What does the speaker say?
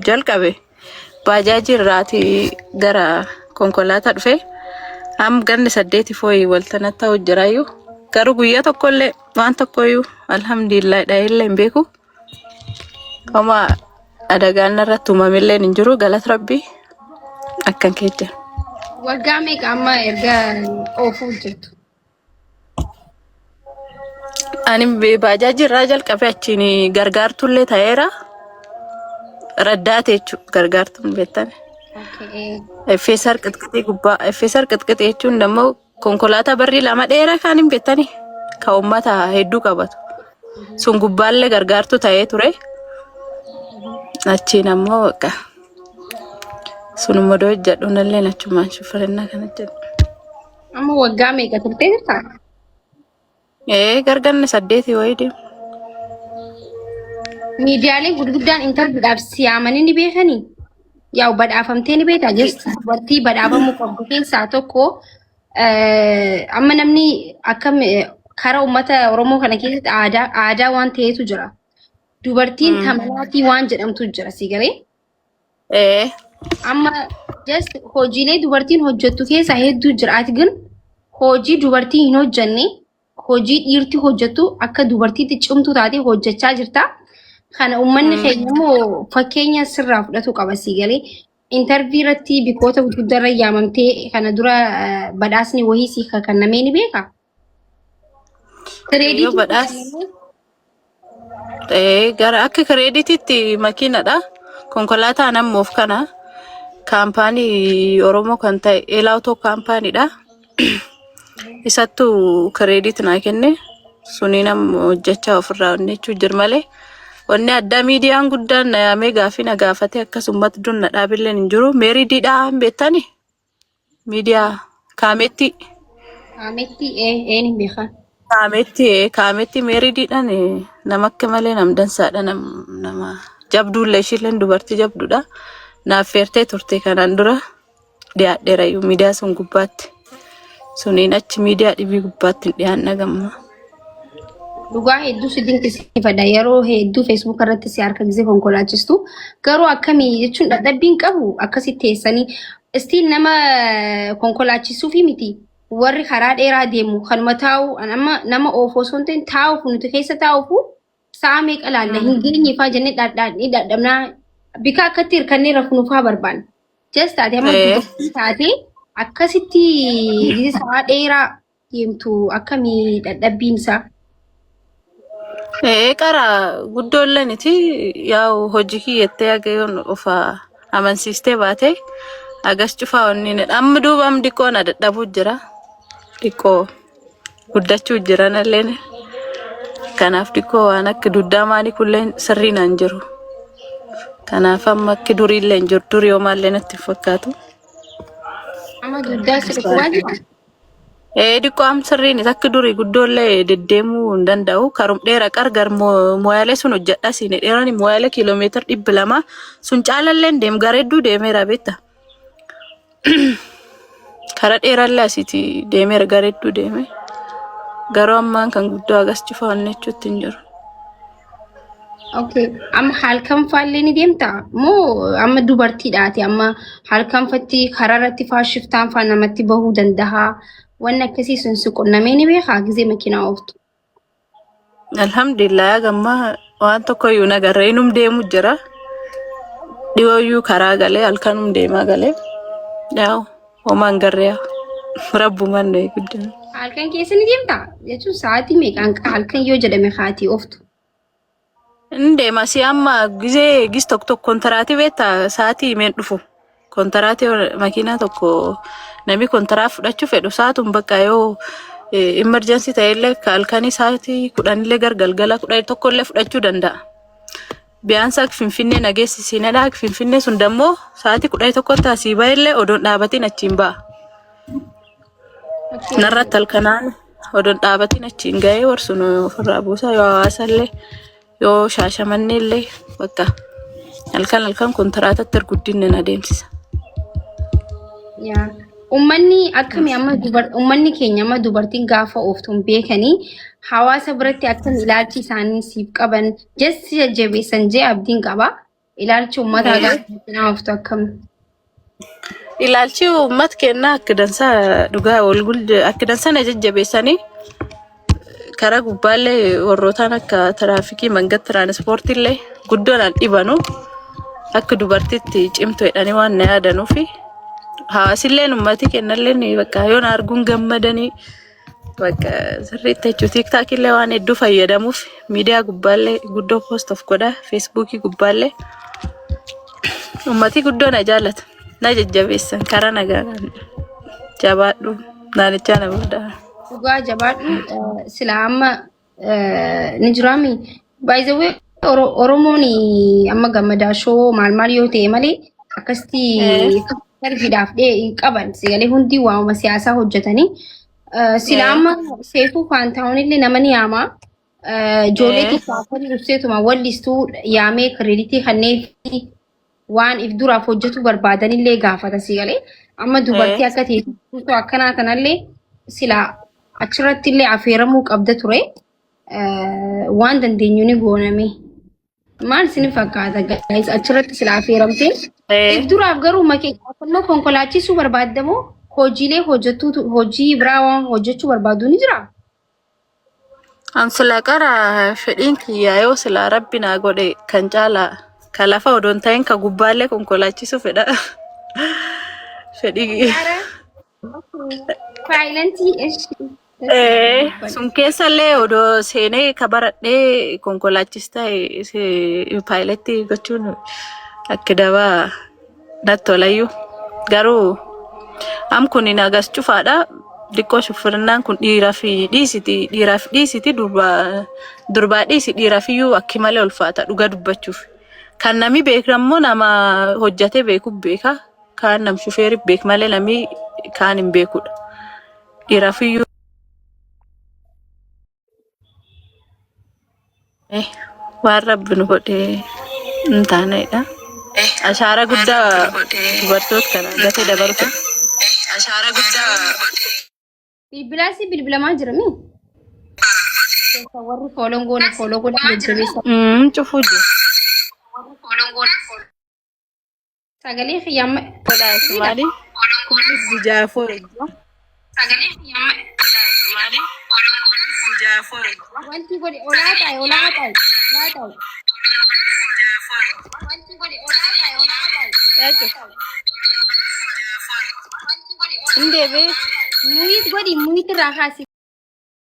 jalqabe baajaajii irraati gara konkolaataa dhufe. Amma ganni 8 fooyi waltanatti ta'u jiraayyuu. Garuu guyyaa tokkollee waan tokkoyyuu alhamdulillah dhahillee hin beeku. Homa adagaan narratti uumamillee hin jiru galata rabbii akkan kee jira. Waggaa meeqa amma erga oofuu jirtu? Ani baajaajii irraa jalqabe achiin gargaartullee ta'eera. Raddaate jechuudha gargaartuun beektan. Effeessaar qixqixii gubbaa effeessaar qixqixii jechuun immoo konkolaataa barrii lama dheeraa kaan hin beektani kan uummata hedduu qabatu. Sun gubbaallee gargaartuu ta'ee ture. Achiin ammoo bakka sunuma odoo hojjedhu nallee achumaan shufarinnaa kana jedhu. Amma waggaa meeqa turtee jirta? Ee garganne 8 wayii deemu. Miidiyaaleen gurguddaan intarviidhaaf si yaamanii ni beekanii? Yaa'u badhaafamtee ni beektaa? Just dubartii badhaafamuu qabdu keessaa tokko amma namni akkam karaa uummata Oromoo kana keessatti aadaa aadaa waan ta'etu jira. Dubartiin tamanaatii waan jedhamtu jira si galee. Amma just hojiilee dubartiin hojjettu keessaa hedduu jira. Ati ግን hojii dubartii hin hojjenne hojii dhiirti hojjettu akka dubartiitti cimtuu taate hojjechaa jirta. Kana uummanni keenya immoo fakkeenya sirraa fudhatu qaba si galee. Interview irratti bikoota gurguddaa irra yaamamtee kana dura badhaasni wayii si kennamee ni beekaa? Yoo Kireeditii badhaas gara akka kireeditiitti makiinadha. Konkolaataan ammoof kana kaampaanii Oromoo kan ta'e Elaawtoo kaampaaniidha. Isattu credit naa kenne suniin amma hojjechaa ofirraa onnechuu jira malee. Wanni addaa miidiyaan guddaan na yaamee gaafii na gaafate akkasumas dur na dhaabilleen hin jiru. Meerii Diidhaa hin beektani? Miidiyaa Kaametti. Kaametti een hin beekan. Kaametti Meerii Diidhaan nama akka malee nam dansaadha nama jabduullee ishiilleen dubartii jabduudha. Naaf feertee turte kanaan dura dhiyaadheerayyuu miidiyaa sun gubbaatti. Suniin achi miidiyaa dhibii gubbaatti hin dhiyaanna gamma. Dhugaa hedduu si dinqisiifadha. Yeroo hedduu Facebook irratti si harka gisee konkolaachistu. Garuu akkamii jechuun dadhabbiin qabu akkasitti teessanii istiin nama konkolaachisuufi miti. Warri karaa dheeraa deemu kanuma taa'u amma nama oofu osoo hin ta'in taa'uuf nuti keessa taa'uufu sa'a meeqa laalla hin geenye faa jennee dhadhaadhii dhadhabnaa bika akkatti hirkannee rafnu faa barbaanna. Just taate amma dubartii taate akkasitti gisee sa'a dheeraa deemtu akkamii dadhabbiin isaa? Ee qara guddoolleniti yaa'u hojii kiyyattee hagayoon of amansiistee baate agas cufaa wanni ni amma duuba amma diqqoo na dadhabuu jira. Diqqoo guddachuu jira nalleen. Kanaaf diqqoo waan akka duddaa maalii kulleen sirrii naan jiru. Kanaaf amma akki duriillee hin jiru durii homaallee natti hin fakkaatu. Amma duddaa si dhukkubaa jira? Ee diqqoo am sirriin akka durii guddoollee deddeemuu hin danda'u. Karum dheera qargar moyaalee sun hojjedha siin dheeraan moyaalee kiiloomeetira 200 sun caalallee hin deemu gara hedduu deemeera beekta. Kara dheerallee asiiti deemeera gara hedduu deeme. Garuu ammaan kan guddoo agas cufaan jechuutti hin jiru. Okay. Amma halkan faallee ni deemtaa? Moo amma dubartiidhaati amma halkan fatti karaa irratti faa shiftaan faa namatti bahuu danda'a. Wanni akkasii sun si qunnamee ni beekaa gisee makiinaa ooftu? Alhamdulillah gamma waan tokkoyyuu nagarree inum deemu jira. Dhiyooyyuu karaa galee halkanum deemaa galee. Yaa'u homaan garree rabbumaan nu eeguddina. Halkan keessa ni deemtaa? Jechuun sa'aatii meeqaan halkan yoo jedhame haatii ooftu? Inni deema si amma gizee gis tokko tokko kontiraatii beektaa sa'aatii himeen dhufu. Kontiraatii makiinaa tokko namni kontiraa fudhachuu fedhu sa'aatum bakka yoo emergency ta'ellee halkanii sa'aatii 10llee gar galgala 11llee fudhachuu danda'a. Biyaansa akka Finfinnee na geessisiinedha. Akka Finfinnee sun dammoo sa'aatii 11tti asii ba'ellee odoon dhaabatiin achiin ba'a. Narratti halkanaan odoon dhaabatiin achiin ga'ee warsun ofirraa buusa yoo hawaasallee yoo shaashamanneellee bakka halkan halkan kontiraatatti erguddinne na deemsisa. Yaa. Uummanni akkamii amma uummanni keenya amma dubartiin gaafa ooftu hin beekanii. Hawaasa biratti akkam ilaalchi isaanii siif qaban jessi jajjabeessan jee abdiin qaba. Ilaalchi uummataa gaafa nama oftu akkam. Ilaalchi uummata keenyaa akka dansaa dhugaa wal akka dansaa na jajjabeessanii karaa gubbaallee warrootaan akka tiraafikii mangat tiraanispoortiillee guddoon an dhibanu akka dubartiitti cimtu jedhanii waan na yaadanuufi hawaasilleen uummati kennallee bakka yoo na arguun gammadanii bakka sirriitti jechuudha. TikTokillee waan hedduu fayyadamuuf miidiyaa gubbaallee guddoo post of godha Facebookii gubbaallee uummati guddoo na jaallata na jajjabeessan karaa nagaadhaan jabaadhu naanichaa na booda. Dhugaa jabaadhu sila amma ni jiraami. By the way, Oromoon amma gammadaa shoo maal maal yoo ta'e malee akkasitti salfiidhaaf dhee hin qaban. Sagalee hundi waamuma siyaasaa hojjetanii. Sila amma Seefuu Faantaawun illee nama ni yaama. Ijoollee TikTokerii dhufseetuma wallistuu yaamee creditii kanneen waan if duraaf hojjetuu barbaadanillee gaafata si galee. Amma dubartii akka teessoo akkanaa kanallee sila achirratti illee affeeramuu qabda ture. Waan dandeenyu ni gooname. Maal isin fakkaata guys achirratti sila affeeramtee? If duraaf garuu makee konkolaachisuu barbaaddamoo hojiilee hojjettuutu hojii biraa waan hojjechuu barbaadu ni jiraa? An sila qara fedhiin kiyyaa yoo sila rabbi naa godhe kan caalaa ka lafa odoo hin ta'in ka gubbaallee konkolaachisuu fedha. Fedhii. Pilotii. Sun keessallee odoo seenee ka baradhee konkolaachis ta'e pilotii gochuun akka dabaa natti tolayyuu. Garuu am kun nagas cufaadha. Xiqqoo shuffirinaan kun dhiiraaf dhiisiti dhiiraaf dhiisiti durbaa durbaa dhiisi dhiiraaf iyyuu akki malee ulfaata dhuga dubbachuuf. Kan nami beeku ammoo nama hojjatee beeku beeka. Kaan nam shufeeri beek malee nami kaan hin beekudha. Dhiiraaf iyyuu waan rabbi nu godhee hin taanedha. Ashaara guddaa dubartoota kana gatee dabaru fedha. Bilbilaasi bilbilamaa jira mi? Warri follow goone follow godhan jajjabeessa. Cufuu jiru. Sagalee xiyyaama. Godhaa maali? Bijaafoo. Sagalee xiyyaama. Wanti godhe olaa ta'e olaa ta'e olaa ta'e. Wanti godhe olaa ta'e olaa ta'e. Hin deebi'ee. Mute godhi mute irraa kaasi.